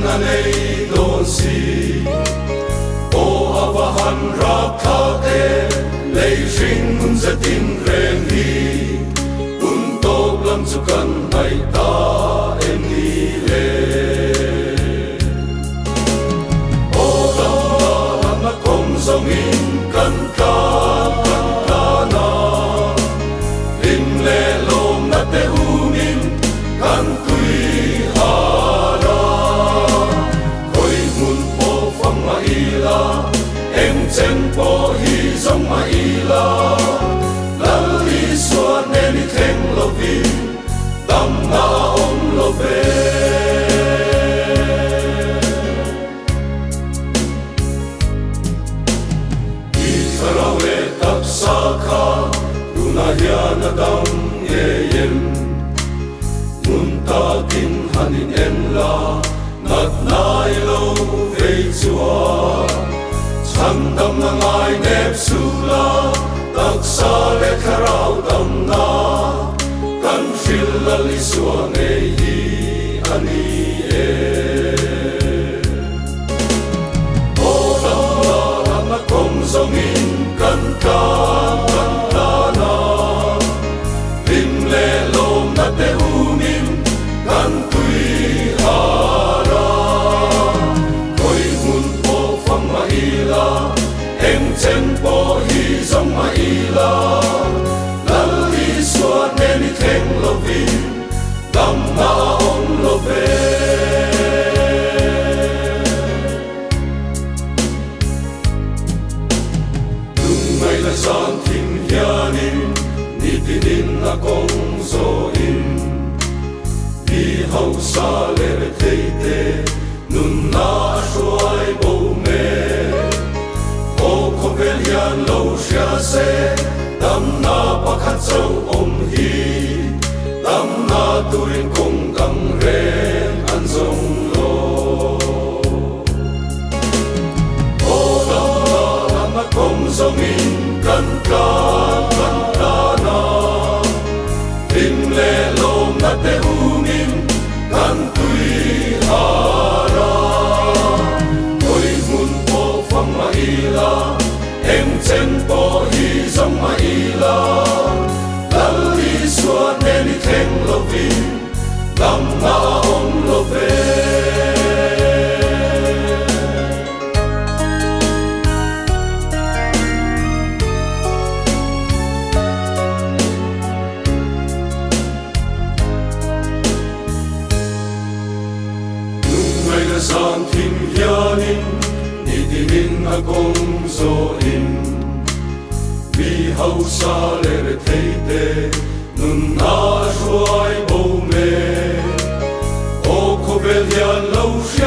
a nei dawn si. Aw a va han rapthlak em, lei hring nun ze tin reng hi, hun tawp lam chu kan hnaih ta em ni le? Aw damna hlatna kawng zawngin kan tlan kan tlan a, hlim leh lawmna te umin kan tui har a. Khawi hmun pawh fang mah ila, eng chen pawh hi zawng mah ila, Lal Isua nen i thleng lovin damna a awm lo ve. I thlarau leh taksa kha tunah hian a dam ngei em? Hmun takin han in en la, natna i lo vei chuan chhandamna ngai nep suh la, taksa leh thlarau damna kan hrilh Lal Isua ngei hi a ni e. Aw damna hlatna kawng zawngin kan tlan kan tlan a, hlim leh lawmna te umin kan tui har a. Khawi hmun pawh fang mah ila, eng chen pawh hi zawng mah ila, Lal Isua nen i thleng lovin damna a awm lo ve. Lungngaihna zan thim hianin nitinin a kawng zawhin mi hausa leh rethei te nunna a hruai bo mek. Aw khawvel hian lo hria se damna pakhat chauh awm hi, damna turin kawng dang reng an zawng lo. Aw damna hlatna kawng zawngin kan tlan kan tlan a, hlim leh lawmna te umin kan tui har a. Khawi hmun pawh fang mah ila, eng chen pawh hi zawng mah ila, Lal Isua nen i thleng lovin damna a awm lo ve. Lungngaihna zan thim hianin nitinin a kawng zawhin mi hausa leh rethei te nunna a hruai bo mek. Aw khawvel hian lo hria.